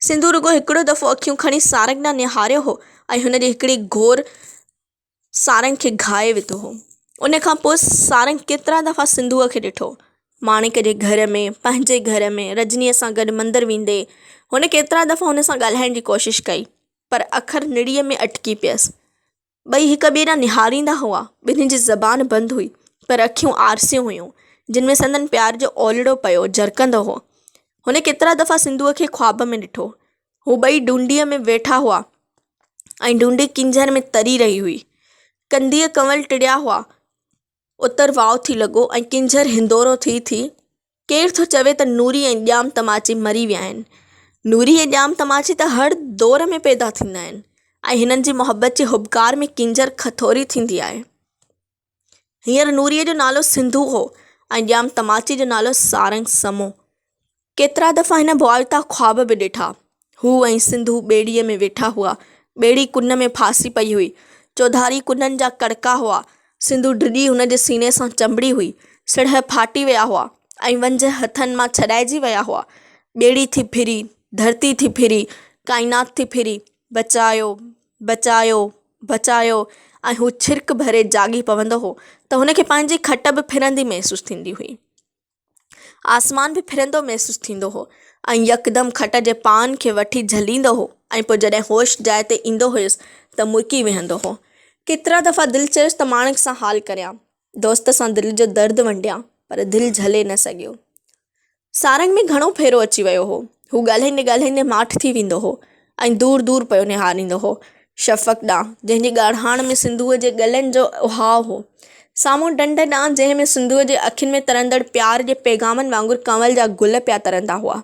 سنڌو رڳو هڪڙو دفعو اکيون کڻي سارنگ ڏانهن نهاريو هو ۽ هن جي هڪڙي گهور سارنگ کي گهائي وڌو هو. ان کان پوء سارنگ ڪيترا دفعا سنڌوء کي ڏٺو. ماڻڪ جي گهر ۾، پنهنجي گهر ۾، رجنيء سان گڏ مندر ويندي، هن ڪيترا دفعا هن سان ڳالهائڻ جي ڪوشش ڪئي، پر اکر نڙيء ۾ اٽڪي پيس. ٻئي هڪ ٻئي ڏانهن نهاريندا هئا. ٻنهي جي زبان بند هئي، پر اکيون آرسيون هيون، جن ۾ سندن پيار جو اولڙو پيو جرڪندو هو. هن ڪيترا دفعا سنڌوء کي خواب ۾ ڏٺو. هو ٻئي ڊونڊيء ۾ ويٺا هئا ۽ ڊونڊي ڪينجهر ۾ تري رهي هئي. ڪنڌيء ڪنول ٽڙيا هئا. اتر واء ٿي لڳو ۽ ڪينجهر هندورو ٿي ٿي. ڪير ٿو چوي ته نوري ۽ ڄام تماچي مري ويا آهن. نوري ۽ ڄام تماچي ته هر دور ۾ پيدا ٿيندا آهن ۽ هنن جي محبت جي هٻڪار ۾ ڪينجهر کٿوري ٿيندي آهي. هينئر نوريء جو نالو سنڌو هو ۽ ڄام تماچي جو نالو سارنگ سمو. ڪيترا دفعا هن ڀوائتا خواب به ڏٺا. هو ۽ سنڌو ٻيڙيء ۾ ويٺا هئا. ٻيڙي ڪن ۾ ڦاسي پئي هئي. چوڌاري ڪنن جا ڪڙڪا هئا. سنڌو ڊڄي هن جي سيني سان چنبڙي هئي. سڙهه ڦاٽي ويا هئا ۽ ونجهه هٿن مان ڇڏائجي ويا هئا. ٻيڙي ٿي ڦري، ڌرتي ٿي ڦري، ڪائنات ٿي ڦري. بچايو! بچايو! بچايو! ۽ هو ڇرڪ ڀري جاڳي پوندو هو ته هن کي پنهنجي کٽ به ڦرندي محسوس ٿيندي هئي. آسمان به ڦرندو محسوس ٿيندو هو ۽ يڪدم کٽ جي پان کي وٺي جهليندو هو ۽ پوء جڏهن هوش جاء تي ايندو هيس ته مرڪي ويهندو هو. ڪيترا دفعا دل چيس ته ماڻڪ سان حال ڪريان، دوست سان دل جو درد ونڊيان پر دل جهلي نه سگهيو. سارنگ ۾ گهڻو ڦيرو اچي ويو هو. هو ڳالهائيندي ڳالهائيندي ماٺ ٿي ويندو هو ۽ دور دور پيو نهاريندو هو. شفق ڏانهن، جنهن جي ڳاڙهاڻ ۾ سنڌوء جي ڳلن جو اهاء هو. سامهون ڍنڍ ڏانهن، جنهن ۾ سنڌوء جي اکين ۾ ترندڙ پيار جي پيغامن وانگر ڪنول جا گل پيا ترندا هئا.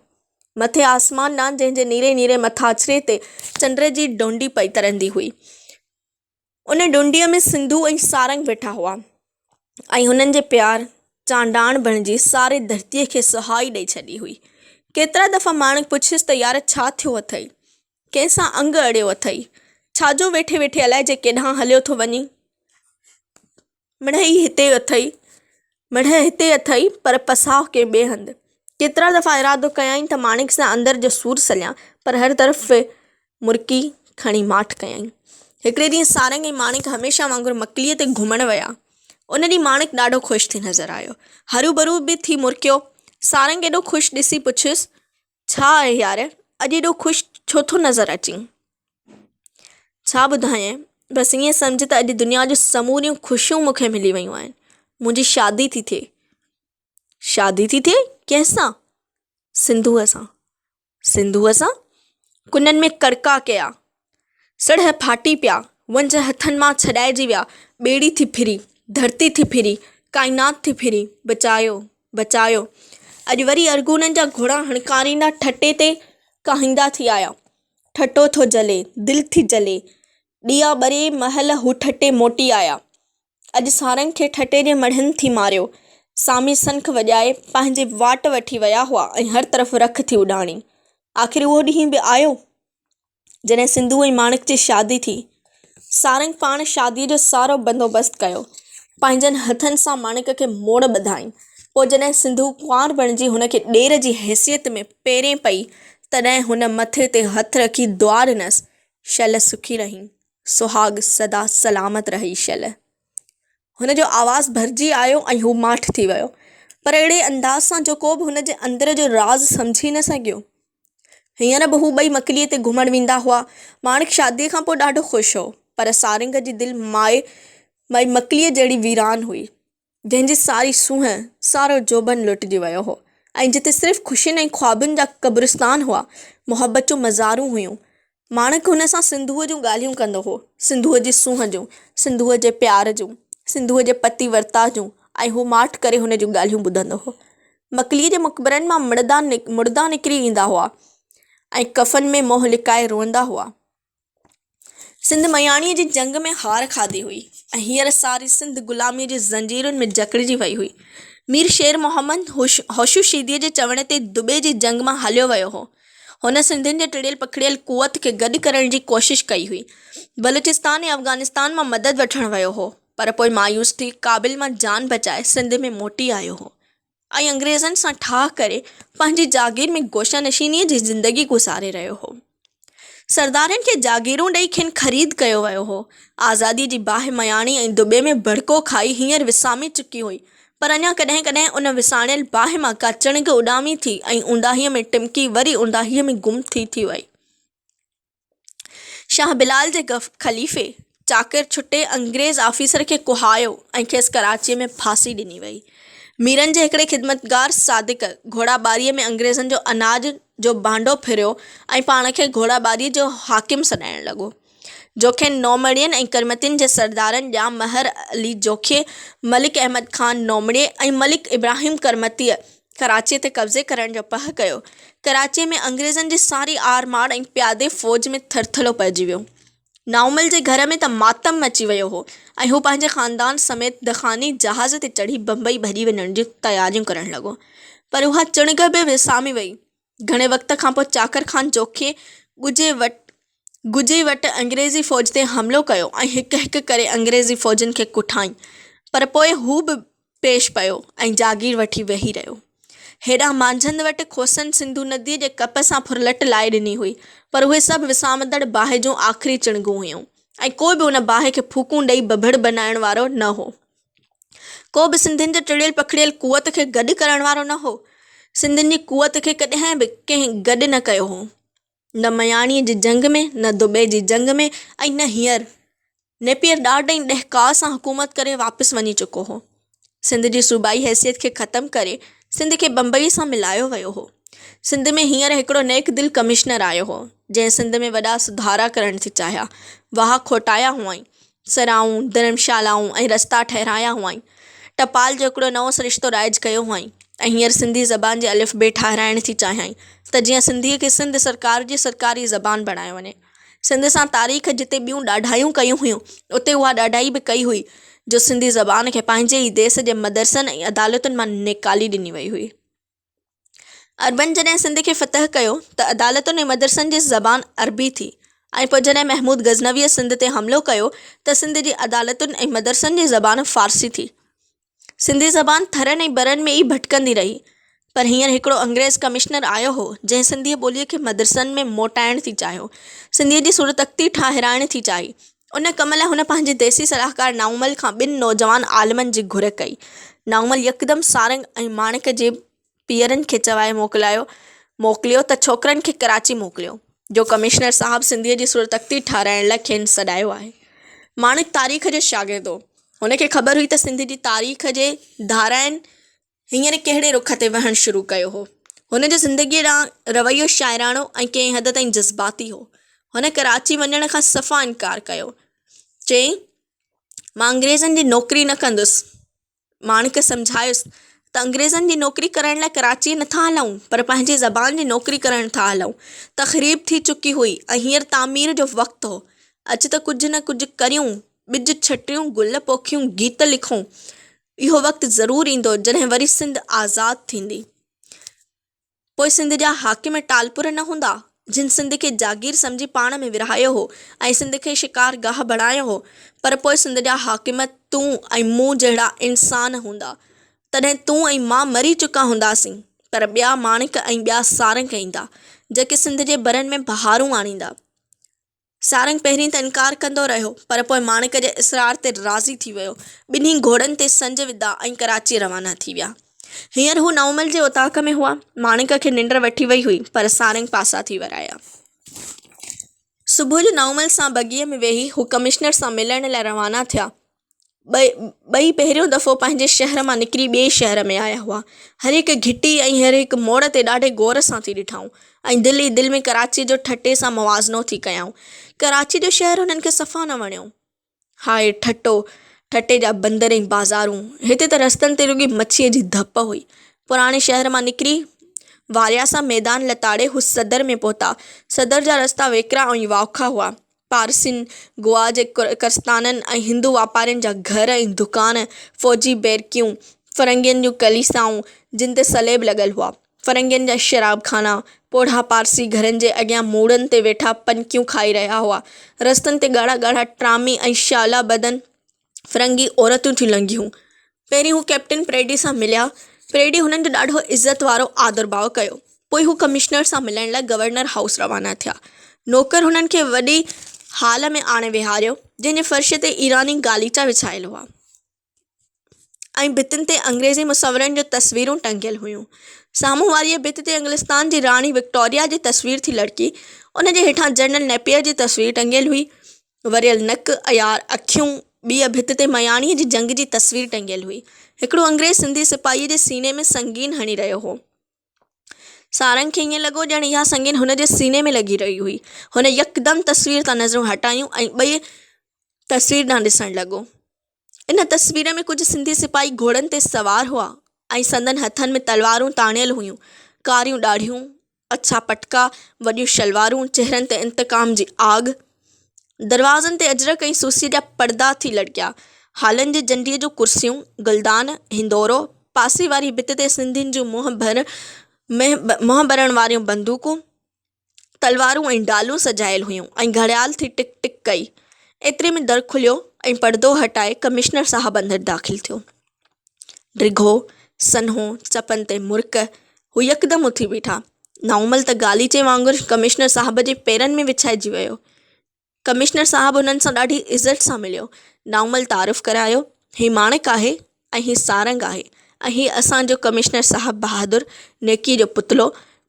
مٿي آسمان ڏانهن، جنهن جي نيري نيري مٿاڇري تي چنڊ جي ڊونڊي پئي ترندي هئي. ان ڊونڊيء ۾ سنڌو ۽ سارنگ ويٺا هئا ۽ هنن جي پيار چانڊاڻ بڻجي ساري ڌرتيء کي سهائي ڏئي ڇڏي هئي. ڪيترا دفعا ماڻڪ پڇيس ته يار ڇا ٿيو اٿئي؟ ڪنهن سان انگ اڙيو اٿئي؟ ڇا جو ويٺي ويٺي الائجي ڪيڏانهن هليو ٿو وڃين؟ مڙهئي هتي اٿئي، مڙهه هتي اٿئي، پر پساهه ڪنهن ٻئي هنڌ. ڪيترا دفعا ارادو ڪيائين ته ماڻڪ سان اندر جو سور سليان، پر هر طرف مرڪي کڻي ماٺ ڪيائين. هڪڙي ڏينهن سارنگ ۽ ماڻڪ هميشه وانگر مڪليء تي گهمڻ ويا. ان ڏينهن ماڻڪ ڏاڍو خوش ٿي نظر آيو. هروڀرو به ٿي مرڪيو. سارنگ ايڏو خوش ڏسي پڇيس، ڇا آهي يار، اڄ ايڏو خوش ڇو ٿو نظر اچين؟ ڇا ٻڌايانء، بس ائين سمجهه ته اڄ دنيا جون سموريون خوشيون مون کي ملي ويون آهن. منهنجي شادي ٿي ٿئي. شادي ٿي ٿئي؟ ڪنهن سان؟ سنڌوء سان. سنڌوء سان؟ ڪنن ۾ ڪڙڪا ڪيا. سڙهه ڦاٽي پيا، ونجهه هٿن مان ڇڏائجي ويا، ٻيڙي ٿي ڦري، ڌرتي ٿي ڦري، ڪائنات ٿي ڦري، بچايو، بچايو. اڄ وري ارغونن جا گهوڙا هڻڪاريندا ٺٽي تي ڪاهيندا ٿي آيا. ٺٽو ٿو جلي، دل ٿي جلي. ڏيئا ٻري مهل هو ٺٽي موٽي آيا. اڄ سارنگ کي ٺٽي جي مڙهين ٿي ماريو. سامي سنک وڄائي پنهنجي واٽ وٺي ويا هئا ۽ هر طرف رک ٿي اڏاڻي. آخر اهو ڏينهن به آيو. جڏهن سنڌو ۽ ماڻڪ جي شادي ٿي. سارنگ پاڻ شاديء جو سارو بندوبست ڪيو. پنهنجن هٿن سان ماڻڪ کي موڙ ٻڌائين. پوء جڏهن سنڌو ڪنوار بڻجي هن کي ڏير جي حيثيت ۾ پيرين پئي، تڏهن هن مٿي تي هٿ رکي دعا ڏنس، شل سکي رهين، سهاڳ سدا سلامت رهئي شل. هن جو آواز ڀرجي آيو ۽ هو ماٺ ٿي ويو، پر اهڙي انداز سان جو ڪو به هن جي اندر جو راز سمجهي نه سگهيو. هينئر به هو ٻئي مڪليء تي گهمڻ ويندا هئا. ماڻڪ شاديء کان پوء ڏاڍو خوش هو، پر سارنگ جي دل مائي مائي مڪليء جهڙي ويران هئي، جنهن جي ساري سونهن، سارو جوڀن لٽجي ويو هو ۽ جتي صرف خوشين ۽ خوابن جا قبرستان هئا، محبت جون مزارون هيون. ماڻڪ هن سان سنڌوء جون ڳالهيون ڪندو هو، سنڌوء جي سونهن جون، سنڌوء جي پيار جون، سنڌوء جي پتي ورتا جون ۽ هو ماٺ ڪري هن جون ڳالهيون ٻڌندو هو. مڪليء جي مقبرن مان مڙدا مڙدا نڪري ايندا هئا ۽ ڪفن ۾ منهن لڪائي روئندا هئا. سنڌ مياڻيء جي جنگ ۾ هار کاڌي هئي ۽ هينئر ساري سنڌ غلاميء جي زنجيرن ۾ جڪڙجي وئي هئي. مير شير محمد هوشو شيديء جي چوڻ تي دٻي جي جنگ مان هليو ويو هو. هن سنڌين جي ٽڙيل پکڙيل قوت کي گڏ ڪرڻ جي ڪوشش ڪئي هئي. بلوچستان ۽ افغانستان مان مدد وٺڻ ويو هو، پر پوء مايوس ٿي ڪابل مان جان بچائي سنڌ ۾ موٽي آيو هو. ۽ انگريزن سان ٺاهه ڪري پنهنجي جاگير ۾ گوشه نشينيء جي زندگي گذاري رهيو هو. سردارن کي جاگيرون ڏئي کين خريد ڪيو ويو هو. آزاديء جي باهه مياڻي ۽ دٻي ۾ ڀڙڪو کائي هينئر وسامي چڪي هئي، پر اڃا ڪڏهن ڪڏهن ان وساڻيل باهه مان ڪا چڻنگ اڏامي ٿي ۽ اونداهيء ۾ ٽمڪي وري اونداهيء ۾ گم ٿي ٿي وئي. شاهه بلال جي خليفي چاڪر ڇٽي انگريز آفيسر کي ڪهايو ۽ کيس ڪراچيء ۾ ڦاسي ڏني وئي. ميرن جي هڪڙي خدمتگار صادق گهوڙا ٻاريء ۾ انگريزن جو اناج جو ڀانڊو ڦريو ۽ پاڻ کي گهوڙا ٻاريء جو حاڪم سڏائڻ لڳو. جوکين نومڙين ۽ ڪرمتين جي سردارن ڄام مهر علي جوکيي، ملڪ احمد خان نومڙي ۽ ملڪ ابراهيم ڪرمتيء ڪراچيء تي قبضي ڪرڻ جو پهه ڪيو. ڪراچيء ۾ انگريزن جي ساري آر ماڙ ۽ پيادي فوج ۾ ٿرٿلو پئجي ويو. نائومل جي گهر ۾ ته ماتم مچي ويو هو ۽ هو پنهنجي خاندان سميت دخاني جهاز تي چڙهي بمبئي ڀڄي وڃڻ جون تياريون ڪرڻ لڳو. پر اها چڻگ به وسامي وئي. گهڻي وقت کان پوء چاڪر خان جوکيي ڳجهي وٽ ڳجهي وٽ انگريزي فوج تي حملو ڪيو ۽ هڪ هڪ ڪري انگريزي فوجين کي ڪٺائين. پر پوء هو به پيش پيو ۽ جاگير وٺي ويهي رهيو. هيڏانهن مانجهند وٽ کوسن سنڌو نديء جي ڪپ سان ڦرلٽ لائي ڏني هئي، پر اهي سڀ وسامندڙ باهه جون آخري چڻگون هيون ۽ ڪو به ان باهه کي ڦوڪون ڏئي ڀڀڙ بنائڻ وارو نه هو. ڪو به سنڌين جي ٽڙيل پکڙيل قوت کي گڏ ڪرڻ وارو نه هو. سنڌين جي قوت کي ڪڏهن به ڪنهن گڏ نه ڪيو هو. نه مياڻيء جي جنگ ۾، نه دٻي جي جنگ ۾ ۽ نه هينئر. نيپئر ڏاڍ ۽ ڏهڪاء سان حڪومت ڪري واپس وڃي چڪو هو. سنڌ جي صوبائي حيثيت کي ختم ڪري سنڌ کي بمبئيء سان ملايو ويو هو. سنڌ ۾ هينئر هڪڙو نيڪ دل ڪمشنر آيو هو، جنهن سنڌ ۾ وڏا سڌارا ڪرڻ ٿي چاهيا. واهه کوٽايا هئائين، سرائون، ڌرمشالائون ۽ رستا ٺهرايا هئائين. ٽپال جو هڪڙو نئون سرشتو رائج ڪيو هئائين ۽ هينئر سنڌي زبان جي الف بي ٺاهرائڻ ٿي چاهيائين ته جيئن سنڌيء کي سنڌ سرڪار جي سرڪاري زبان بڻايو وڃي. سنڌ سان تاريخ جتي ٻيون ڏاڍايون ڪيون هيون، اتي اها ڏاڍائي به ڪئي هئي، جو سنڌي زبان کي پنهنجي ئي ديس جي مدرسن ۽ عدالتن مان نيڪالي ڏني وئي هئي. عربن جڏهن سنڌ کي فتح ڪيو ته عدالتن ۽ مدرسن جي زبان عربي ٿي ۽ پوء جڏهن محمود غزنويء سنڌ تي حملو ڪيو ته سنڌ جي عدالتن ۽ مدرسن جي زبان فارسي ٿي. سنڌي زبان ٿرن ۽ برن ۾ ئي ڀٽڪندي رهي، پر هينئر هڪڙو انگريز ڪمشنر آيو هو، جنهن سنڌيء ٻوليء کي مدرسن ۾ موٽائڻ ٿي چاهيو. سنڌيء جي صورتخطي ٺاهرائڻ ٿي چاهي. ان ڪم لاء هن پنهنجي ديسي صلاحڪار نائونمل کان ٻن نوجوان عالمن جي گهر ڪئي. نائونمل يڪدم سارنگ ۽ ماڻڪ جي پيئرن کي چوائي موڪلايو موڪليو ته ڇوڪرن کي ڪراچي موڪليو، جو ڪمشنر صاحب سنڌيء جي صورتخطي ٺاهرائڻ لاء کين سڏايو آهي. ماڻڪ تاريخ جو شاگرد هو. هن کي خبر هئي ته سنڌ جي تاريخ جي ڌارائن هينئر ڪهڙي رخ تي وهڻ شروع ڪيو هو. هن جو زندگيء ڏانهن رويو شاعراڻو ۽ ڪنهن حد تائين جذباتي هو. هن ڪراچي وڃڻ کان صفا انڪار ڪيو. چيائين، مان انگريزن جي نوڪري نه ڪندس. ماڻڪ سمجهايس ته انگريزن جي نوڪري ڪرڻ لاء ڪراچيء نٿا هلون پر پنهنجي زبان جي نوڪري ڪرڻ ٿا هلون. تخريب ٿي چڪي هئي ۽ هينئر تعمير جو وقت هو. اچ ته ڪجهه نه ڪجهه ڪريون، ٻج ڇٽيون، گل پوکيون، گيت لکون. اهو وقت ضرور ايندو جڏهن وري سنڌ آزاد ٿيندي. پوء سنڌ جا حاڪم ٽالپر نه هوندا، جن سنڌ کي جاگير سمجهي پاڻ ۾ ورهايو هو ۽ سنڌ کي شڪار گاهه بڻايو هو، پر پوء سنڌ جا حاڪم تون ۽ مون جهڙا انسان هوندا. تڏهن تون ۽ مان مري چڪا هونداسين، پر ٻيا ماڻڪ ۽ ٻيا سارنگ ايندا، جيڪي سنڌ جي برن ۾ بهارون آڻيندا. سارنگ پهرين ته انڪار ڪندو رهيو، پر پوء ماڻڪ جي اصرار تي راضي ٿي ويو. ٻنهي گهوڙن تي سنج وڌا ۽ ڪراچيء روانا ٿي ويا. هينئر هو نائونمل جي اوطاق ۾ هئا. ماڻڪ کي ننڊ وٺي وئي هئي، پر سارنگ پاسا ٿي ورايا. صبح جو نائونمل سان بگيء ۾ ويهي هو ڪمشنر سان ملڻ لاء روانا ٿيا. ٻئي پهريون دفعو پنهنجي شهر مان نڪري ٻئي شهر ۾ آيا هئا. هر هڪ گهٽي ۽ هر هڪ موڙ تي ڏاڍي غور سان ٿي ڏٺائون ۽ دل ئي دل ۾ ڪراچيء جو ٺٽي سان موازنو ٿي ڪيائون. ڪراچيء جو شهر هنن کي صفا نه وڻيو. هاء ٺٽو! ٺٽي جا بندر ۽ بازارون! هتي ته رستن تي رڳي مڇيء جي ڌپ هئي. پراڻي شهر مان نڪري وارياسا ميدان لتاڙي هو صدر ۾ پهتا. صدر جا رستا ويڪرا ۽ واوکا هئا. پارسين، گوا جي ڪرستانن ۽ هندو واپارين جا گهر ۽ دڪان، فوجي بيرڪيون، فرنگين جون ڪليسائون، جن تي صليب لڳل هئا، فرنگين جا شراب خانا، پوڙها پارسي گهرن جي اڳيان موڙن تي ويٺا پنڪيون کائي رهيا هئا. رستن تي ڳاڙها ڳاڙها ٽرامي ۽ شالا بدن فرنگي عورتون ٿي لنگهيون. پهرين هو ڪئپٽن پريڊي سان مليا. پريڊي هنن جو ڏاڍو عزت وارو آدرڀاء ڪيو. پوء هو ڪمشنر سان ملڻ لاء گورنر هائوس روانا ٿيا. نوڪر هنن کي وڏي هال ۾ آڻي ويهاريو، جنهن جي فرش تي ايراني غاليچا وڇايل هئا ۽ ڀتين تي انگريزي مصورن جون تصويرون ٽنگيل هيون. سامهون واريء ڀت تي انگلستان جي راڻي وڪٽوريا جي تصوير ٿي لڙڪي. ان جي هيٺان جنرل نيپئر جي تصوير ٽنگيل هئي. وريل نڪ، عيار اکيون، ٻيء ڀت تي مياڻيء جي جنگ جي تصوير ٽنگيل هئي. هڪڙو انگريز سنڌي سپاهيء جي سيني ۾ سنگين هڻي رهيو هو. سارنگ کي ائين لڳو ڄڻ اها سنگين هن جي سيني ۾ لڳي رهي هئي. هن يڪدم تصوير تان نظرون هٽايون ۽ ٻيء تصوير ڏانهن ڏسڻ لڳو. ان تصوير ۾ ڪجهه سنڌي سپاهي گهوڙن تي سوار هئا ۽ سندن هٿن ۾ تلوارون تاڻيل هيون. ڪاريون ڏاڙهيون، اڇا پٽڪا، وڏيون شلوارون، چهرن تي انتقام جي آگ. دروازن تي اجرڪ ۽ سوسيء جا پڙدا ٿي لڙڪيا. هالن جي جنڊيء جون ڪرسيون، گلدان، هندورو، پاسي واري ڀت تي سنڌين جون منهن ڀرڻ واريون بندوقون، تلوارون ۽ ڍالون سجايل هيون ۽ گهڙيال ٿي ٽڪ ٽڪ ڪئي. ايتري ۾ در کليو ۽ پردو هٽائي ڪمشنر صاحب اندر داخل ٿيو. ڊگهو، سنهو، چپن تي مرڪ، هو يڪدم اٿي بيٺا. نائونمل ته غاليچي وانگر ڪمشنر صاحب جي پيرن ۾ وڇائجي ويو. ڪمشنر صاحب هنن سان ڏاڍي عزت سان مليو. نائونمل تعارف ڪرايو، هي ماڻڪ آهي ۽ هي سارنگ آهي ۽ هي اسان جو ڪمشنر صاحب بهادر، نيڪيء جو پتلو،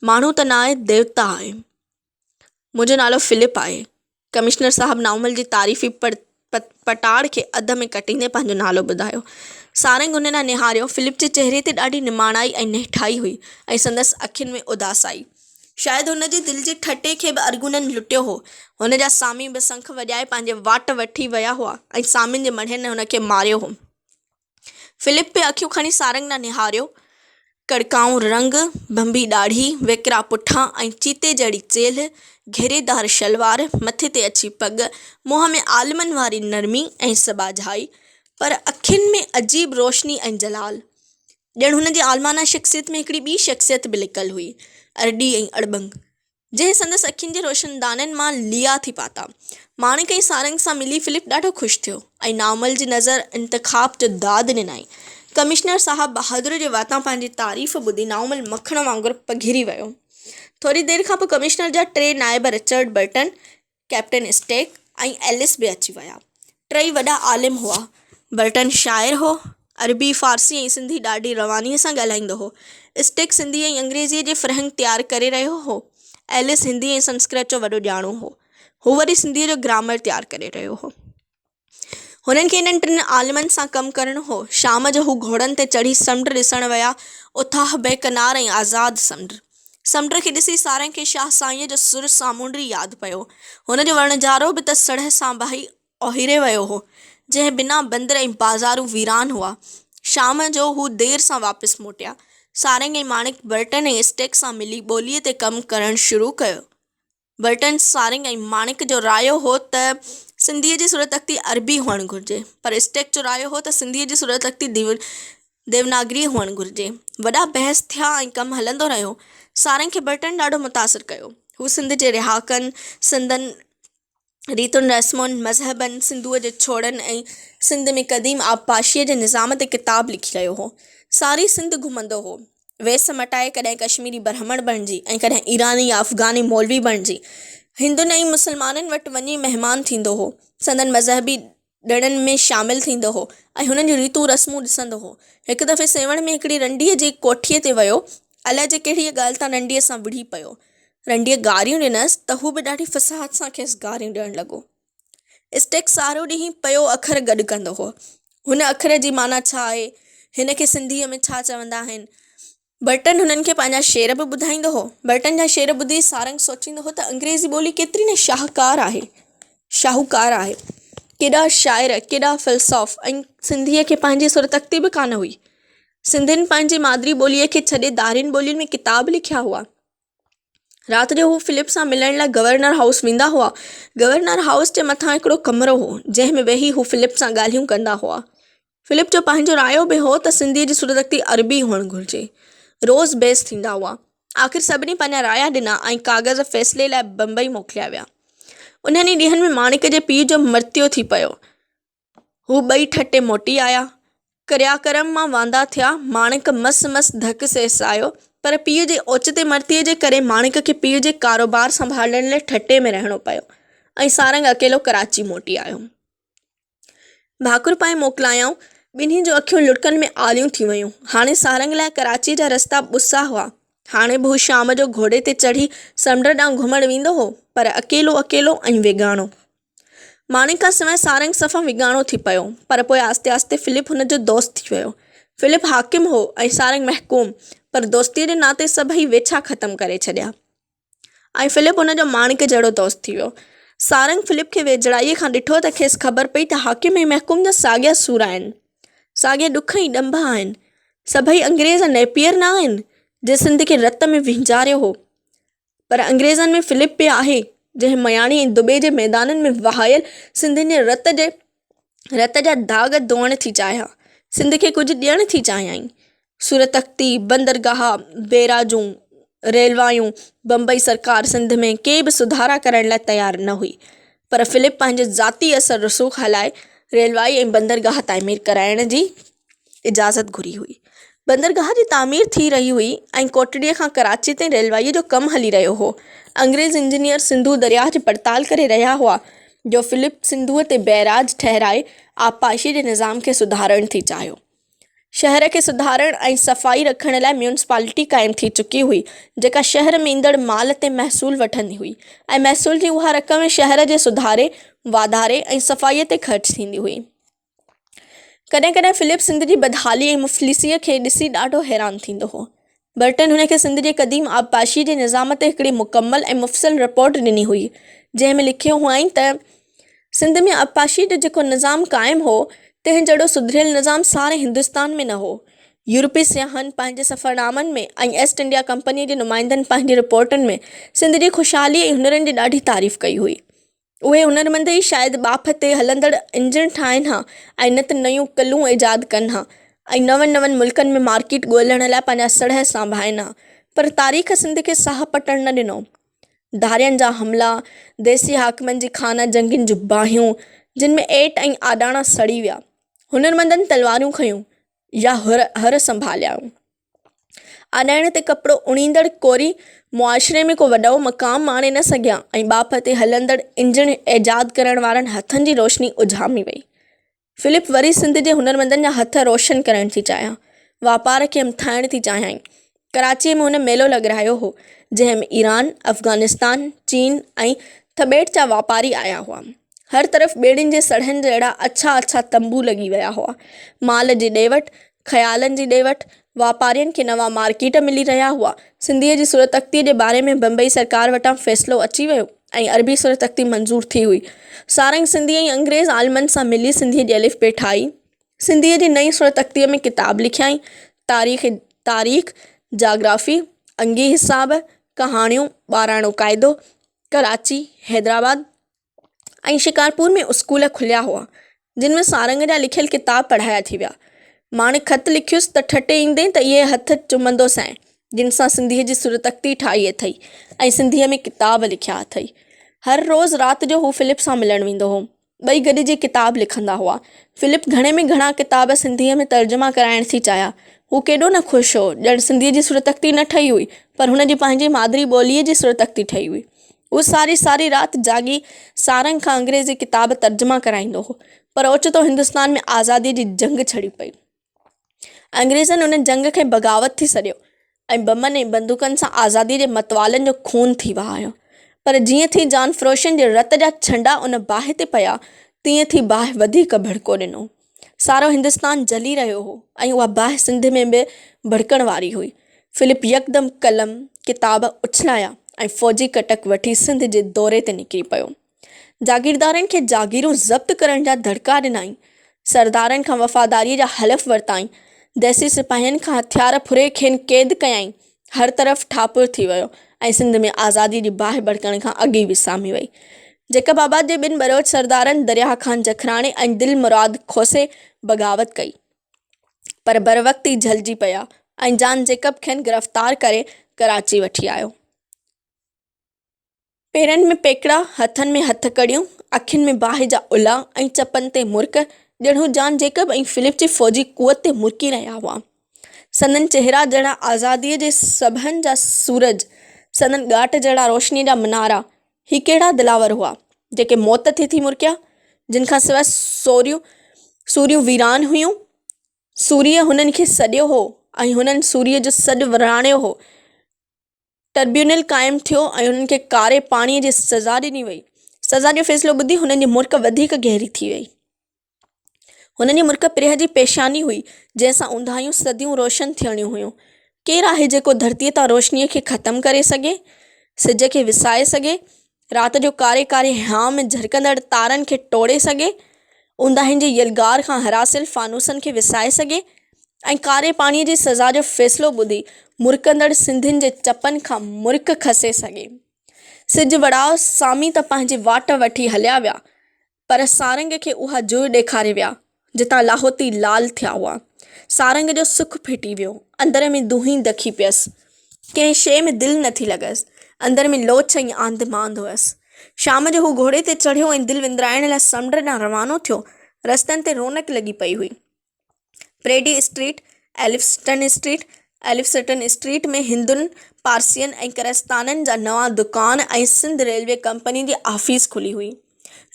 ماڻهو ته نه آهي ديوتا آهي. منهنجو نالو فلپ آهي. ڪمشنر صاحب نائونمل جي تعريفي پٽاڙ کي اڌ ۾ ڪٽيندي پنهنجو نالو ٻڌايو. سارنگ هن ڏانهن نهاريو. فلپ جي چهري تي ڏاڍي نماڻائي ۽ نهٺائي هئي ۽ سندس اکين ۾ اداسائي. شايد هن جي دل جي ٺٽي کي به ارغونن لٽيو هو. هن جا سامي به سنک وڄائي پنهنجي واٽ وٺي ويا هئا ۽ سامين جي مڙهين هن کي ماريو هو. فلپ به اکيون کڻي سارنگ ڏانهن نهاريو. ڪڙڪائون رنگ، ڀنڀي ڏاڙهي، ويڪرا پٺا ۽ چيتي جهڙي چيلهه، گهيريدار شلوار، مٿي تي اڇي پڳ، منهن ۾ عالمن واري نرمي ۽ سٻاجهائي، پر اکين ۾ عجيب روشني ۽ جلال. ڄڻ هن جي عالمانه شخصيت ۾ هڪڙي ٻي شخصيت به لڪل هئي، ارڏي ۽ اڙٻنگ، جنهن سندس اکين جي روشندانن مان ليئا ٿي پاتا. ماڻڪ ۽ سارنگ سان ملي فلپ ڏاڍو خوش ٿيو ۽ نائومل جي نظر انتخاب جو داد ڏنائين. ڪمشنر صاحب بهادر جي واتان پنهنجي تعريف ٻڌي نائومل مکڻ وانگر پگهري ويو. ٿوري دير کان پوء ڪمشنر جا ٽي نائب Richard Burton, captain Stack ۽ Ellis به اچي ويا. ٽئي وڏا عالم هئا. برٽن شاعر هو. عربي، فارسي ۽ سنڌي ڏاڍي روانيء سان ڳالهائيندو هو. اسٽيڪ سنڌي ۽ انگريزيء جي فرهنگ تيار ڪري رهيو هو. ايلس هندي ۽ سنسڪرت جو وڏو ڄاڻو هو. هو وري سنڌيء جو گرامر تيار ڪري رهيو هو. هنن کي انهن ٽن عالمن سان ڪم ڪرڻو هو. شام جو هو گهوڙن تي چڙهي سمنڊ ڏسڻ ويا. اٿاهه، بي ڪنار ۽ آزاد سمنڊ. سمنڊ کي ڏسي سارنگ کي شاهه سائينء جو سر سامونڊي ياد پيو. هن جو وڻجارو به ته سڙهه سانباهي اوهيري ويو هو، جنهن بنا بندر ۽ بازارون ويران هئا. شام جو هو دير سان واپس موٽيا. سارنگ ۽ ماڻڪ برٽن ۽ اسٽيڪ سان ملي ٻوليء تي ڪم ڪرڻ شروع ڪيو. برٽن، سارنگ ۽ ماڻڪ جو رايو هو ته سنڌيء جي صورتخطي عربي هئڻ گهرجي، پر اسٽيڪ جو رايو هو ته سنڌيء جي صورتخطي ديوناگري هئڻ گهرجي. وڏا بحث ٿيا ۽ ڪم هلندو رهيو. سارنگ کي برٽن ڏاڍو متاثر ڪيو. هو سنڌ جي رهاڪن، سندن ريتن رسمن، مذهبن، سنڌوء جي ڇوڙن ۽ سنڌ ۾ قديم آبپاشيء جي نظام تي ڪتاب لکي رهيو هو. ساري سنڌ گهمندو هو. ويس مٽائي ڪڏهن ڪشميري برهمڻ بڻجي ۽ ڪڏهن ايراني يا افغاني مولوي بڻجي هندن ۽ مسلمانن وٽ وڃي مهمان ٿيندو هو. سندن مذهبي ڏڻن ۾ شامل ٿيندو هو ۽ هنن جون ريتون رسمون ڏسندو هو. هڪ دفعي سيوهڻ ۾ هڪڙي رنڊيء جي ڪوٺيء تي ويو. الائجي ڪهڙيء ڳالهه تان رنڊيء سان وڙهي پيو. رنڊيء گاريون ڏنس ته هو به ڏاڍي فصاحت سان کيس گاريون ڏيڻ لڳو. اسٽيڪ سارو ڏينهن پيو اکر گڏ ڪندو هو. هن اکر جي معنيٰ ڇا آهي؟ هن کي سنڌيء ۾ ڇا چوندا آهن؟ برٽن هنن کي پنهنجا شعر به ٻڌائيندو هو. برٽن جا شعر ٻڌي سارنگ سوچيندو هو ته انگريزي ٻولي ڪيتري نه شاهڪار آهي، شاهوڪار آهي. ڪيڏا شاعر، ڪيڏا فيلسوف ۽ سنڌيء کي پنهنجي سرتختي به ڪانه هئي. سنڌين پنهنجي مادري ٻوليء کي ڇڏي ڌارين ٻولين ۾ ڪتاب لکيا هئا. رات جو هو فلپ سان ملڻ لاء گورنر هائوس ويندا هئا. گورنر هائوس جي مٿان هڪڙو ڪمرو هو، جنهن ۾ ويهي هو فلپ سان ڳالهيون ڪندا هئا. فلپ جو پنهنجو رايو به هو ته سنڌيء جي صورتخطي عربي هئڻ گهرجي. روز بحث ٿيندا هئا. آخر سڀني پنهنجا رايا ڏنا ۽ ڪاغذ فيصلي لاء بمبئي موڪليا ويا. انهن ئي ڏينهن ۾ ماڻڪ جي پيء جو مرتيو ٿي پيو. هو ٻئي ٺٽي موٽي آيا. ڪرياڪرم مان واندا ٿيا. ماڻڪ مس مس ڌڪ سيسايو، پر پيء جي اوچتي مرتيي جي ڪري ماڻڪ کي پيء جي ڪاروبار سنڀالڻ لاء ٺٽي ۾ رهڻو پيو ۽ سارنگ اڪيلو ڪراچي موٽي آيو. ڀاڪر پائي موڪلايائون. ٻنهي جون اکيون لڙڪن ۾ آليون ٿي ويون. هاڻي سارنگ لاء ڪراچيء جا رستا ٻسا هئا. هاڻي به هو شام جو گهوڙي تي چڙهي سمنڊ ڏانهن گهمڻ ويندو هو، پر اڪيلو اڪيلو ۽ ويڳاڻو. ماڻڪ کان سواء سارنگ صفا ويڳاڻو ٿي پيو، پر پوء آهستي آهستي فلپ هن جو دوست ٿي ويو. فلپ حاڪم هو ۽ سارنگ محڪوم، پر دوستيء جي ناتي سڀئي ويڇا ختم ڪري ڇڏيا ۽ فلپ هن جو ماڻڪ جهڙو دوست ٿي ويو. سارنگ فلپ کي ويجهڙائيء کان ڏٺو ته کيس خبر پئي ته حاڪم ۽ محڪوم جا ساڳيا سور آهن، ساڳيا ڏک ۽ ڏنڀ آهن. سڀئي انگريز نيپئر نه آهن، جنهن سنڌ کي رت ۾ وهنجاريو هو. پر انگريزن ۾ فلپ به آهي، جنهن مياڻي ۽ دٻي جي ميدانن ۾ وهايل سنڌين جي رت جي رت جا داغ ڌوئڻ ٿي چاهيا. سنڌ کي ڪجهه ڏيڻ ٿي چاهيائين. سورتختي، بندرگاهه، بيراجون، ريلوايون، بمبئي سرڪار سنڌ ۾ ڪي به سڌارا ڪرڻ لاء تيار نه هئي. پر فلپ پنهنجو ذاتي اثر رسوخ هلائي ريلوائي ۽ بندرگاهه تعمير ڪرائڻ جي اجازت گهري هئي. بندرگاهه جي تعمير ٿي رهي هئي ۽ ڪوٽڙيء کان ڪراچيء تائين ريلوائيء جو ڪم هلي رهيو هو. انگريز انجنيئر سنڌو درياهه جي پڙتال ڪري رهيا هئا، جو فلپ سنڌوء تي بئراج ٺهرائي آبپاشيء جي نظام کي سڌارڻ ٿي چاهيو. شهر کي سڌارڻ ۽ صفائي رکڻ لاء ميونسپالٽي قائم ٿي چڪي هئي، جيڪا شهر ۾ ايندڙ مال تي محصول وٺندي هئي ۽ محصول جي اها رقم شهر جي سڌاري، واڌاري ۽ صفائيء تي خرچ ٿيندي هئي. ڪڏهن ڪڏهن فلپ سنڌ جي بدحالي ۽ مفلسيء کي ڏسي ڏاڍو حيران ٿيندو هو. برٽن هن کي سنڌ جي قديم آبپاشيء جي نظام تي هڪڙي مڪمل ۽ مفصل رپورٽ ڏني هئي، جنهن ۾ لکيو هئائين ته، سنڌ ۾ آبپاشيء جو جيڪو نظام قائم هو، تنهن جهڙو سڌريل نظام ساري هندستان ۾ نه هو. يورپي سياحن پنهنجي سفرنامن ۾ ۽ ايسٽ انڊيا ڪمپنيء جي نمائندن پنهنجي رپورٽن ۾ سنڌ جي خوشحالي ۽ هنرن جي ڏاڍي تعريف ڪئي هئي. اهي هنرمند ئي شايد ٻاڦ تي هلندڙ انجڻ ٺاهين ها ۽ نت نيون ڪلون ايجاد ڪن ها ۽ نون نون ملڪن ۾ مارڪيٽ ڳولڻ لاء پنهنجا سڙهه سانڀائين ها پر تاريخ سنڌ کي ساهه پٽڻ نه ڏنو. ڌارين جا حملا، ديسي حاڪمن جي خانه جنگين جون باهيون، جن ۾ ايٽ ۽ آڏاڻا سڙي ويا. هنرمندن تلوارون کنيون يا هر سنڀاليائون. اڏائڻ تي ڪپڙو اڻيندڙ ڪوري معاشري ۾ ڪو وڏو مقام ماڻي نه سگهيا ۽ ٻاڦ تي هلندڙ انجڻ ايجاد ڪرڻ وارن هٿن جي روشني اجهامي وئي. فلپ وري سنڌ جي هنرمندن جا هٿ روشن ڪرڻ ٿي چاهيا. واپار کي همٿائڻ ٿي چاهيائين. ڪراچيء ۾ هن ميلو لڳرايو هو، جنهن ۾ ايران، افغانستان، چين ۽ ٿٻيٽ جا واپاري آيا هئا. هر طرف ٻيڙين جي سڙهن جهڙا اڇا اڇا تنبو لڳي ويا هئا. مال جي ڏي وٺ، خيالن جي ڏي وٺ، واپارين کي نوان مارڪيٽ ملي رهيا هئا. سنڌيء جي صورتخطيء جي باري ۾ بمبئي سرڪار وٽان فيصلو اچي ويو ۽ عربي صورتخطي منظور ٿي هئي. سارنگ سنڌي ۽ انگريز عالمن سان ملي سنڌيء جي الف بي ٺاهي. سنڌيء جي نئين صورتخطيء ۾ ڪتاب لکيائين. تاريخ، تاريخ، جاگرافي، انگي حساب، ڪهاڻيون، ٻاراڻو قاعدو، ڪراچي، حيدرآباد ۽ شڪارپور ۾ اسڪول کليا هئا، جن ۾ سارنگ جا لکيل ڪتاب پڙهايا ٿي ويا. ماڻڪ خط لکيس ته ٺٽي ايندين ته اهي هٿ چمندوسانء، جن سان سنڌيء جي صورتخطي ٺاهي اٿئي ۽ سنڌيء ۾ ڪتاب لکيا اٿئي. هر روز رات جو هو فلپ سان ملڻ ويندو هو. ٻئي گڏجي ڪتاب لکندا هئا. فلپ گهڻي ۾ گهڻا ڪتاب سنڌيء ۾ ترجما ڪرائڻ ٿي چاهيا. هو ڪيڏو نه خوش هو، ڄڻ سنڌيء جي صورتخطي نه ٺهي هئي، پر هن جي پنهنجي مادري ٻوليء جي صورتخطي ٺهي هئي. هو ساري ساري رات جاڳي سارنگ کان انگريزي ڪتاب ترجما ڪرائيندو هو. پر اوچتو هندستان ۾ آزاديء جي جنگ ڇڙي پئي. انگريزن ان جنگ کي بغاوت ٿي سڏيو ۽ بمن ۽ بندوقن سان آزاديء جي متوالن جو خون ٿي وهايو. پر جيئن ٿي جان فروشن جي رت جا ڇنڊا ان باهه تي پيا، تيئن ٿي باهه وڌيڪ ڀڙڪو ڏنو. سارو هندستان جلي رهيو هو ۽ اها باهه سنڌ ۾ به ڀڙڪڻ واري هئي. فلپ يڪدم قلم، ڪتاب اڇلايا ۽ فوجي ڪٽڪ وٺي سنڌ جي دوري تي نڪري پيو. جاگيردارن کي جاگيرون ضبط ڪرڻ جا دڙڪا ڏنائين. سردارن کان وفاداريء جا حلف ورتائين. ديسي سپاهين کان هٿيار ڦري کين قيد ڪيائين. هر طرف ٺاپر ٿي ويو ۽ سنڌ ۾ آزاديء جي باهه ڀڙڪڻ کان اڳ ئي وسامي وئي. جيڪب آباد جي ٻن ٻروچ سردارن درياهه خان جکراڻي ۽ دل مراد کوسي بغاوت ڪئي، پر بروقت ئي جهلجي پيا ۽ جان جيڪب کين گرفتار ڪري ڪراچي وٺي آيو. پيرن ۾ پيڪڙا، هٿن ۾ هٿڪڙيون، اکين ۾ باهه جا الا ۽ چپن تي مرڪ، ڄڻ هو جان جيڪب ۽ فلپ جي فوجي قوت تي مرڪي رهيا هئا. سندن چهرا جهڙا آزاديء جي صبحن جا سورج، سندن ڳاٽ جهڙا روشنيء جا منارا. هي ڪهڙا دلاور هئا، جيڪي موت تي ٿي مرڪيا، جن کان سواء سوريون سوريون ويران هيون. سوريء هنن کي سڏيو هو ۽ هنن سوريء جو سڏ وراڻيو هو. ٽربيونل قائم ٿيو ۽ هنن کي ڪاري پاڻيء جي سزا ڏني وئي. سزا جو فيصلو ٻڌي هنن جي مرڪ وڌيڪ گهري ٿي وئي. هنن جي مرڪ پرينء جي پيشاني هئي، جنهن سان اونداهيون صديون روشن ٿيڻيون هيون. ڪير آهي جيڪو ڌرتيء تان روشنيء کي ختم ڪري سگهي؟ سج کي وسائي سگهي؟ رات جو ڪاري ڪاري هيانء ۾ جهرڪندڙ تارن کي ٽوڙي سگهي، اونداهين جي يلغار کان هراسيل فانوسن کي وسائي سگهي ۽ ڪاري پاڻيء جي سزا جو فيصلو ٻڌي مرڪندڙ سنڌين جي چپن کان مرڪ کسي سگهي. سج وڙاء سامي ته پنهنجي واٽ وٺي هليا ويا، پر سارنگ کي اها جوء ڏيکاري ويا، جتان لاهوتي لال ٿيا هئا. سارنگ جو سک ڦٽي ويو. اندر ۾ دونهين دکي پيس. ڪنهن شيء ۾ دل نٿي لڳس. اندر ۾ لوڇ ۽ آنڌ مانڌ هئس. شام جو هو گهوڙي تي چڙهيو ۽ دل وندرائڻ لاء سمنڊ ڏانهن روانو ٿيو. رستن تي رونق لڳي پئي هئي. Preedy street, Elphinstone street, Elphinstone street ۾ هندن، پارسين ۽ ڪرستانن جا نوان دڪان ۽ سنڌ ريلوي ڪمپني جي آفيس کلي هئي.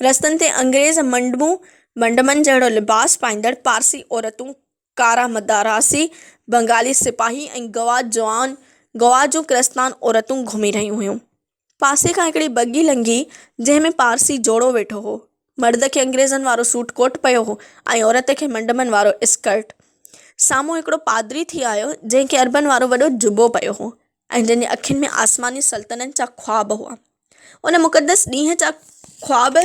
رستن تي انگريز منڊمون، منڊمن جهڙو لباس پائيندڙ پارسي عورتون، ڪارا مدراسي، بنگالي سپاهي ۽ گوا جوان، گوا جون ڪرستان عورتون گهمي رهيون هيون. پاسي کان هڪڙي بگي لنگهي، جنهن ۾ پارسي جوڙو ويٺو هو. مرد کي انگريزن وارو سوٽ ڪوٽ پيو هو ۽ عورت کي منڊمن وارو اسڪرٽ. سامهون هڪڙو پادري ٿي آيو، جنهن کي عربن وارو وڏو جبو پيو هو ۽ جنهن جي اکين ۾ آسماني سلطنت جا خواب هئا. ان مقدس ڏينهن جا خواب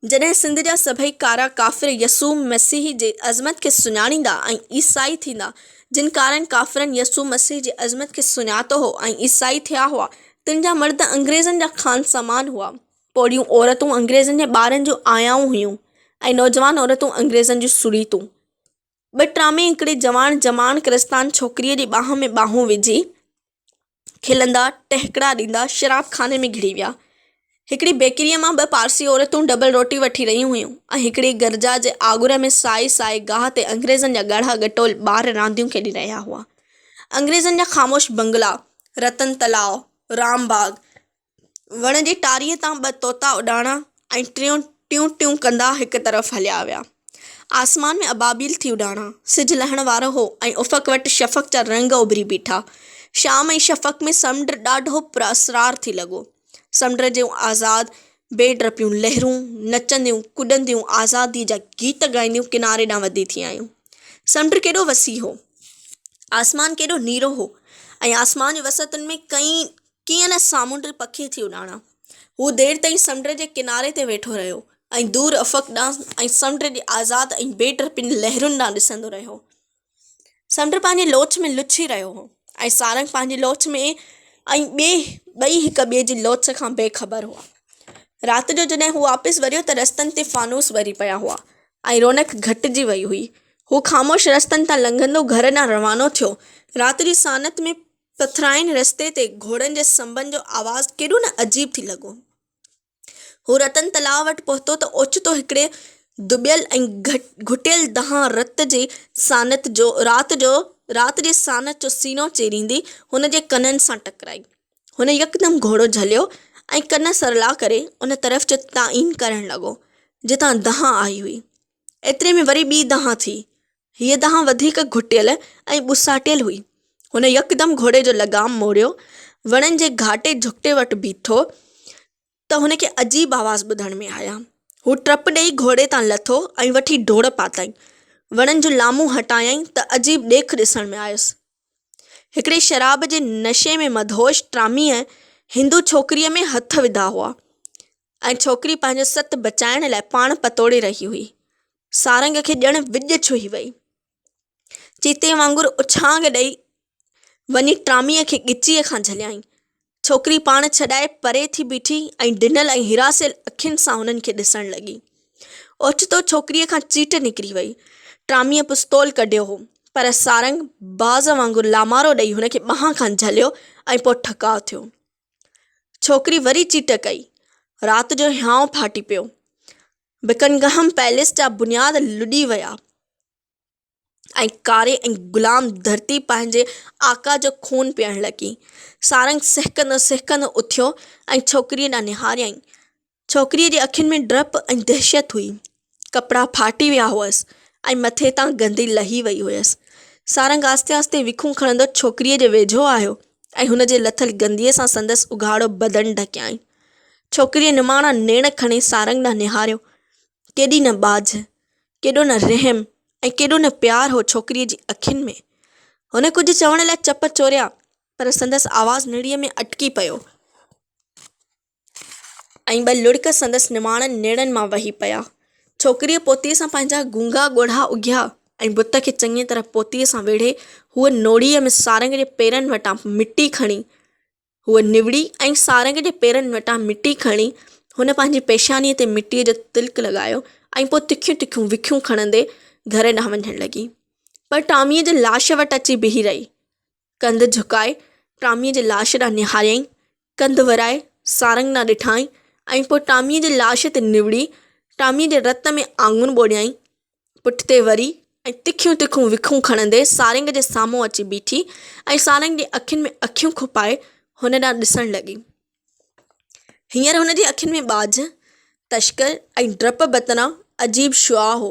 جڏهن سنڌ جا سڀئي ڪارا ڪافر يسوع مسيح جي عظمت کي سڃاڻيندا ۽ عيسائي ٿيندا. جن ڪارن ڪافرن يسوع مسيح جي عظمت کي سڃاتو هو ۽ عيسائي ٿيا هئا، تن جا مرد انگريزن جا خانسامان هئا. پوڙهيون عورتون انگريزن جي ٻارن جون آيائون هيون ۽ نوجوان عورتون انگريزن جون سريتون. ٻه ٽرامي هڪڙي جواڻ جماڻ ڪرستان ڇوڪريء جي ٻانهن ۾ ٻانهون وجهي، کلندا، ٽهڪڙا ڏيندا، شراب خاني ۾ گهڙي ويا. هڪڙي بيڪريء مان ٻه پارسي عورتون ڊبل روٽي وٺي رهيون هيون ۽ هڪڙي گرجا جي آڳر ۾ سائي سائي گاهه تي انگريزن جا ڳاڙها ڳٽول ٻار رانديون کيڏي رهيا هئا. انگريزن جا خاموش بنگلا، رتن تلاء، رام باغ، وڻ جي ٽاريء تان ٻه طوطا اڏاڻا ۽ ٽيون ٽيون ٽيون ڪندا هڪ طرف هليا ويا. آسمان ۾ ابابيل ٿي اڏاڻا. سج لهڻ وارو هو ۽ افق وٽ شفق جا رنگ اڀري بيٺا. شام ۽ شفق ۾ سمنڊ ڏاڍو پراسرار ٿي لڳو. سمنڊ جون آزاد، بي ڊپيون لهرون نچنديون، ڪڏنديون، آزاديء جا گيت ڳائينديون ڪناري ڏانهن وڌي ٿي آيون. سمنڊ ڪيڏو وسيع هو. آسمان ڪيڏو نيرو هو ۽ آسمان جي وسعتن ۾ ڪئين ڪيئن نه سامونڊ پکي ٿي اڏاڻا. هو دير تائين سمنڊ جي ڪناري تي ويٺو رهيو ۽ دور افق ڏانهن ۽ سمنڊ جي آزاد ۽ بي ڊپين لهرن ڏانهن ڏسندو رهيو. سمنڊ پنهنجي لوڇ ۾ لڇي رهيو هو ۽ سارنگ پنهنجي لوڇ ۾ ۽ ٻئي ٻئي هڪ ٻئي جي لوڇ کان بي خبر هئا. رات جو جڏهن هو واپس وريو ته رستن تي فانوس ٻري پيا هئا ۽ رونق گهٽجي وئي هئي. هو خاموش رستن تان لنگهندو گهر ڏانهن روانو ٿيو. رات جي سانت ۾ پٿرائين رستي تي گهوڙن جي سنبن جو آواز ڪيڏو نه عجيب ٿي لڳو. هو رتن تلاء وٽ پهتو ته اوچتو هڪڙي دٻيل ۽ گهٽيل دانهن رت جي سانت جو رات جو رات جي سانت جو سينو چيريندي هن جي ڪنن سان ٽڪرائي. هن يڪدم گهوڙو جهليو ۽ ڪن سرلا ڪري ان طرف جو تعين ڪرڻ لڳو، جتان دانهن آئي هئي. ايتري ۾ وري ٻي دانهن ٿي. هيء دانهن وڌيڪ گهٽيل ۽ ٻوساٽيل هئي. هن يڪدم گهوڙي جو لغام موڙيو. وڻن جي گهاٽي جهڳٽي وٽ بيٺو ته هن کي عجيب آواز ٻڌڻ ۾ آيا. هو ٽپ ڏيئي گهوڙي تان لٿو ۽ وٺي ڊوڙ پاتائين. وڻن جون لامون هٽايائين ته عجيب ڏيک ڏسڻ ۾ آيس. هڪڙي شراب جي نشي ۾ مدهوش ٽراميء هندو ڇوڪريء ۾ هٿ وڌا هئا ۽ ڇوڪري پنهنجو ست بچائڻ لاء پاڻ پتوڙي رهي هئي. سارنگ کي ڄڻ وڄ ڇهي وئي. چيتي وانگر اڇانگ ڏئي وڃي ٽراميء کي ڳچيء کان جهليائين. ڇوڪري پاڻ ڇڏائي پري ٿي بيٺي ۽ ڊنل ۽ هراسيل اکين سان هنن کي ڏسڻ لڳي. اوچتو ڇوڪريء کان چيٽ نڪري وئي. ٽراميء پستول ڪڍيو هو، پر سارنگ باز وانگر لامارو ڏئي هن کي ٻانهن کان جهليو ۽ پوء ٺڪاء ٿيو. ڇوڪري وري چيٽ ڪئي. رات جو هيانء ڦاٽي پيو. بڪنگهم پئلس جا بنياد لڏي ويا ۽ ڪاري ۽ غلام ڌرتي پنهنجي آقا جو خون پيئڻ لڳي. سارنگ سهڪندو سهڪندو اٿيو ۽ ڇوڪريء ڏانهن نهاريائين. ڇوڪريء جي اکين ۾ ڊپ ۽ دهشت هئي. ڪپڙا ڦاٽي ويا هئس ۽ مٿي تان گندي لهي وئي هيس. سارنگ آهستي آهستي وکون کڻندو ڇوڪريء جي ويجهو آيو ۽ هن جي لٿل گنديء سان سندس اگهاڙو بدن ڍڪيائين. ڇوڪريء نماڻا نيڻ کڻي سارنگ ڏانهن نهاريو. ڪيڏي نه ٻاجهه، ڪيڏو نه رحم ۽ ڪيڏو نه پيار هو ڇوڪريء جي اکين ۾. هن ڪجهه چوڻ لاء چپ چوريا، پر سندس آواز نڙيء ۾ اٽڪي پيو. ۽ ٻه لڙڪ سندس نماڻن نيڻن مان وهي پيا. ڇوڪريء پوتيء سان پنهنجا گونگا ڳوڙها اگهيا ۽ بت کي چڱيء طرح پوتيء سان ويڙهي هوء نوڙيء ۾ سارنگ جي پيرن وٽان مٽي کڻي هوء نوڙي ۽ سارنگ جي پيرن وٽان مٽي کڻي هن پنهنجي پيشانيء تي مٽيء جو تلڪ لڳايو ۽ پوء تکيون تکيون وکيون کڻندي گهر ڏانهن وڃڻ لڳي. پر ٽاميء جي لاش وٽ اچي بيهي رهي. ڪنڌ جهڪائي ٽاميء جي لاش ڏانهن نهاريائين، ڪنڌ ورائي سارنگ ڏانهن ڏٺائين ۽ پوء ٽاميء جي لاش تي نوڙي ٽاميء جي رت ۾ آڱر ٻوڙيائين. پٺتي وري ۽ تکيون تکيون وکون کڻندي سارنگ جي سامهون اچي بيٺي ۽ سارنگ جي اکين ۾ اکيون کپائي هن ڏانهن ڏسڻ لڳي. هينئر هن جي اکين ۾ ٻاجهه، تشڪر ۽ ڊپ بدران عجيب شعاع هو.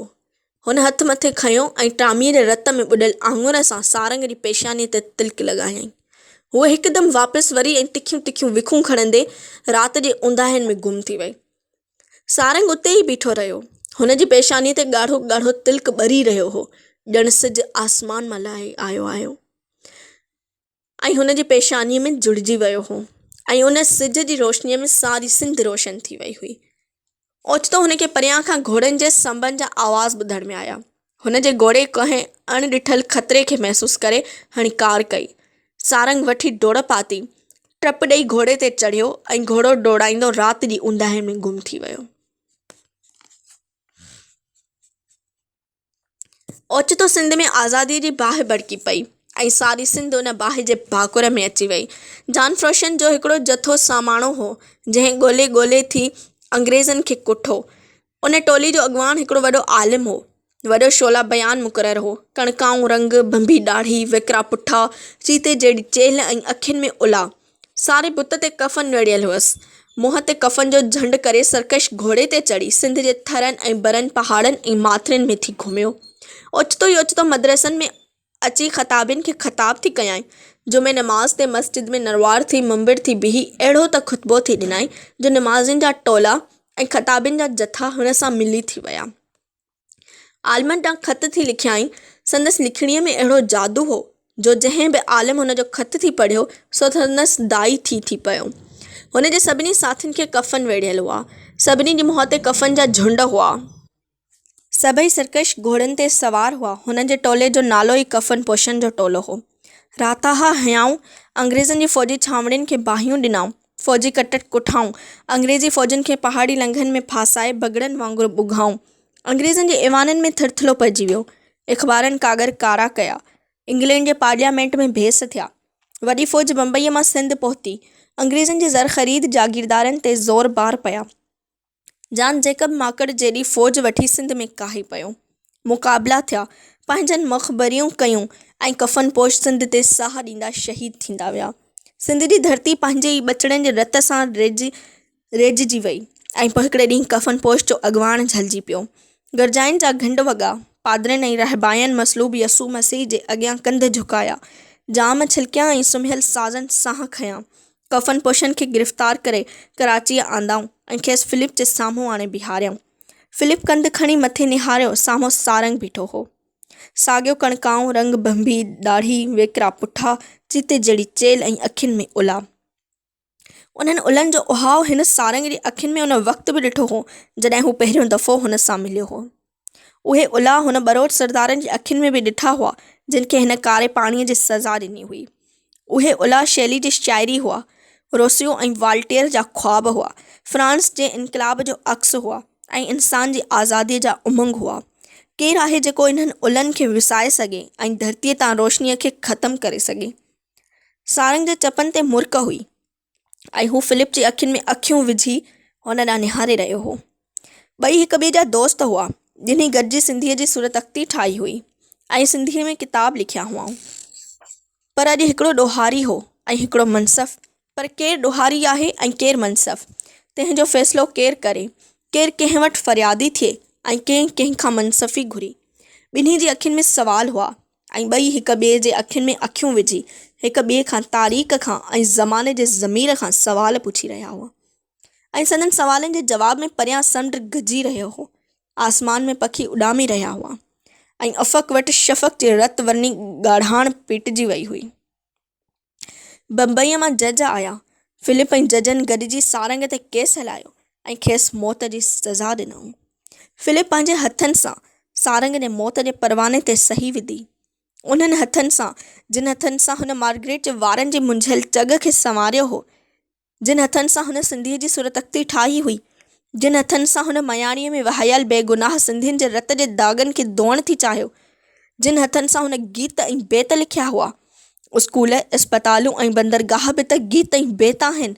هن هٿ مٿي کنيو ۽ ٽامي جي رت ۾ ٻڏل آڱر سان سارنگ جي پيشانيء تي تلڪ لڳايائين. هوء هڪدم واپس وري ۽ تکيون تکيون وکون کڻندي رات جي اونداهين ۾ گم ٿي وئي. سارنگ اتي ئي بيٺو رهيو. هن جي پيشانيء تي ڳاڙهو ڳاڙهو تلڪ ٻري رهيو هو، ڄڻ سج آسمان مان لاهي آيو آهي ۽ هن جي پيشانيء ۾ جڙجي ويو هو ۽ ان سج جي روشنيء ۾ ساري سنڌ روشن ٿي وئي هئي. اوچتو هن کي پريان کان گهوڙن جي سنبن جا آواز ٻڌڻ ۾ آيا. هن جي گهوڙي ڪنهن اڻ ڏٺل خطري کي محسوس ڪري هڻڪار ڪئي. سارنگ وٺي ڊوڙ پاتي. ٽپ ڏئي گهوڙي تي چڙهيو ۽ گهوڙو ڊوڙائيندو رات جي اونداهين ۾ گم ٿي ويو. اوچتو سنڌ ۾ آزاديء جي باهه ڀڙڪي پئي ۽ ساري سنڌ ان باهه جي ڀاڪر ۾ اچي وئي. جان فروشن جو هڪڙو جٿو ساماڻو هو، جنهن ڳولي ڳولي ٿي انگريزن کي ڪٺو. ان ٽولي جو اڳواڻ هڪڙو وڏو عالم هو. وڏو شعله بيان مقرر هو. ڪڻڪائون رنگ، ڀنڀي ڏاڙهي، ويڪرا پٺا، چيتي جهڙي چيلهه ۽ اکين ۾ الا. ساري بت تي ڪفن ويڙهيل هئس. منهن تي ڪفن جو جهنڊ ڪري سرڪش گهوڙي تي چڙهي سنڌ جي ٿرن ۽ برن، پهاڙن ۽ ماٿرين ۾ ٿي گهميو. اوچتو ئي اوچتو مدرسن ۾ اچي خطابين کي خطاب ٿي ڪيائين. جمعي نماز تي مسجد ۾ نروار ٿي منبر ٿي بيهي اهڙو ته خطبو ٿي ڏنائين جو نمازين جا ٽولا ۽ خطابين جا جٿا هن سان ملي ٿي ويا. عالمن ڏانهن خط ٿي لکيائين. سندس لکڻيء ۾ اهڙو جادو هو، جو جنهن به عالم هن جو خط ٿي پڙهيو، سو سندس داعي ٿي ٿي پيو. هن جي سڀني ساٿين کي ڪفن ويڙهيل هئا. سڀني جي منهن تي ڪفن جا جهنڊ هئا. سڀئي سرڪش گهوڙن تي سوار هئا. هن جي ٽولي جو نالو ئي ڪفن پوشن جو ٽولو هو. راتاها هنيائون، انگريزن جي فوجي ڇانوڻين کي باهيون ڏنائون. فوجي ڪٽ ڪٺائون، انگريزي فوجن کي پهاڙي لنگهن ۾ ڦاسائي بگهڙن وانگر ٻگهائون. انگريزن جي ايوانن ۾ ٿرٿلو پئجي ويو. اخبارن ڪاڳر ڪارا ڪيا. انگلينڊ جي پارليامينٽ ۾ ڀيس ٿيا. وڏي فوج بمبئيء مان سنڌ پهتي. انگريزن جي زرخريد جاگيردارن تي زور بار پيا. جان جيڪب ماڪڙ جيڏي فوج وٺي سنڌ ۾ ڪاهي پيو. مقابلا ٿيا، پنهنجن مخبريون ڪيون ۽ ڪفن پوش سنڌ تي ساهه ڏيندا شهيد ٿيندا ويا. سنڌ جي ڌرتي پنهنجي ئي ٻچڙن جي رت سان ريججي وئي ۽ پوء هڪڙي ڏينهن ڪفن پوش جو اڳواڻ جهلجي پيو. گرجائن جا گهنڊ وڳا، پادرين ۽ راهبائن مصلوب يسوع مسيح جي اڳيان ڪنڌ جهڪايا، جام ڇلڪيا ۽ سمهيل سازن ساهه کنيا. ڪفن پوشن کي گرفتار ڪري ڪراچيء آندائون ۽ کيس فلپ جي سامهون آڻي بيهاريائون. فلپ ڪنڌ کڻي مٿي نهاريو، سامهون سارنگ بيٺو هو. ساڳيو ڪڻڪائون رنگ، ڀنڀي ڏاڙهي، ويڪرا پٺا، چيتي جهڙي چيلهه ۽ اکين ۾ الا. انهن الن جو اهاء هن سارنگ جي اکين ۾ ان وقت به ڏٺو هو، جڏهن هو پهريون دفعو هن سان مليو هو. اهي الا هن ٻروچ سردارن جي اکين ۾ به ڏٺا هئا، جن کي هن ڪاري پاڻيء جي سزا ڏني هئي. اهي الا شيلي جي شاعري هئا، روسيو ۽ والٽيئر جا خواب هئا، فرانس جي انقلاب جو عڪس هئا ۽ انسان جي آزاديء جا امنگ هئا. ڪير آهي جيڪو انهن الن کي وسائي سگهي ۽ ڌرتيء تان روشنيء کي ختم ڪري سگهي؟ سارنگ جي چپن تي مرڪ هئي. ۽ هو فلپ جي اکين ۾ اکيون وجهي هن ڏانهن نهاري رهيو هو. ٻئي هڪ ٻئي جا دوست هئا. ٻنهي گڏجي سنڌيء جي صورتخطي ٺاهي هئي ۽ سنڌيء ۾ ڪتاب لکيا هئائون. پر اڄ هڪڙو ڏوهاري هو ۽ هڪڙو منصف. پر ڪير ڏوهاري آهي ۽ ڪير منصف، تنهن جو فيصلو ڪير ڪري؟ ڪير ڪنهن وٽ فريادي ٿئي ۽ ڪنهن ڪنهن کان منصفي گهري؟ ٻنهي جي اکين ۾ سوال هئا ۽ ٻئي هڪ ٻئي جي اکين ۾ اکيون وجهي، هڪ ٻئي کان تاريخ کان ۽ زماني جي ضمير کان سوال پڇي رهيا هئا. ۽ سندن سوالن جي جواب ۾ پريان سمنڊ گجي رهيو هو، آسمان ۾ پکي اڏامي رهيا هئا ۽ افق وٽ شفق جي رت ورني ڳاڙهاڻ پيٽجي وئي هئي. بمبئيء مان جج آيا. فلپ ۽ ججن گڏجي سارنگ تي ڪيس هلايو ۽ کيس موت جي سزا ڏنائون. فلپ پنهنجي هٿن سان سارنگ جي موت جي پرواني تي صحيح وڌي. انهن هٿن سان، جن هٿن سان هن مارگريٽ جي وارن جي منجهيل چڳ کي سنواريو هو، جن هٿن سان هن سنڌيء جي صورتختي ٺاهي هئي، جن هٿن سان هن مياڻيء ۾ وهايل بيگناهه سنڌين جي رت جي داغن کي ڌوئڻ ٿي چاهيو، جن هٿن سان هن گيت ۽ بيت لکيا هئا. اسڪول، اسپتالون ۽ بندرگاهه به ته گيت ۽ بيت آهن.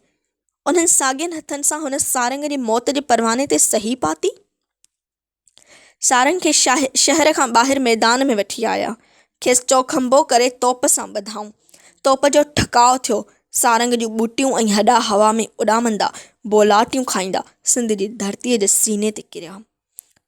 انهن ساڳين هٿن سان هن سارنگ جي موت جي پرواني تي صحيح پاتي. سارنگ کي شهر کان ٻاهر ميدان ۾ وٺي آيا. کيس چوکنڀو ڪري توپ سان ٻڌائون. توپ جو ٺڪاء ٿيو. سارنگ جون ٻوٽيون ۽ هڏا هوا ۾ اڏامندا، بولاٽيون کائيندا، سنڌ جي ڌرتيء جي سيني تي ڪريا.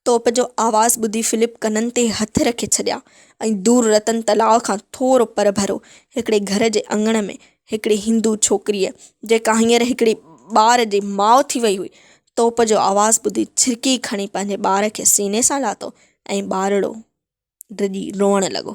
توپ جو آواز ٻڌي فلپ ڪنن تي هٿ رکي ڇڏيا ۽ دور رتن تلاء کان ٿورو پرڀرو هڪڙي گهر جي اڱڻ ۾ هڪڙي هندو ڇوڪريء، جيڪا هينئر هڪڙي ٻار جي ماء ٿي وئي هئي، توپ جو آواز ٻڌي ڇرڪي کڻي پنهنجي ٻار کي سيني سان لاتو ۽ ٻارڙو ڊڄي روئڻ لڳو.